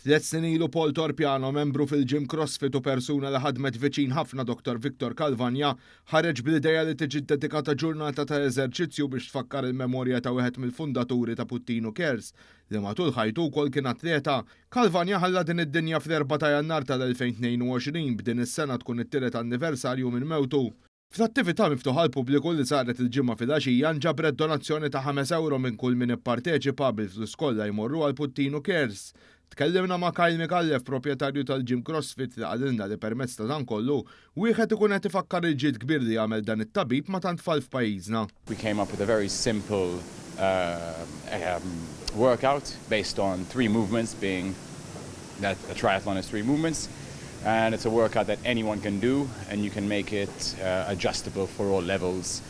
3 snin ilu Paul Torpiano, membru fil-Gym CrossFit u persuna li ħadmet viċin ħafna Dr. Victor Calvagna, ħareġ bl-ideja li tiġi dedikata ġurnata ta' eżerċizzju biex tfakkar il-memorja ta' wieħed mill-fundaturi ta' Puttinu Cares, li matul ħajtu wkoll kien atleta. Calvagna ħalla din id-dinja fl-4 ta' Jannar tal-2022, b'din is-sena tkun it-tielet anniversarju minn mewtu. Fl-attività miftuħa għall-pubbliku li saret il-Ġimgħa filgħaxija nġabret donazzjoni ta' 5 euro minn kull min ipparteċipa, bil-flus kollha jmorru għal Puttinu Cares. Tkellimna ma' Kyle Micallef, proprjetarju tal-Gym CrossFit, li qalilna li permezz ta' dan kollu wieħed ikun qed ifakkar il-ġid kbir li jagħmel dan it-tabib ma' tant tfal f'pajjiżna. We came up with a very simple workout based on three movements, being that a triathlon is three movements. And it's a workout that anyone can do, and you can make it adjustable for all levels.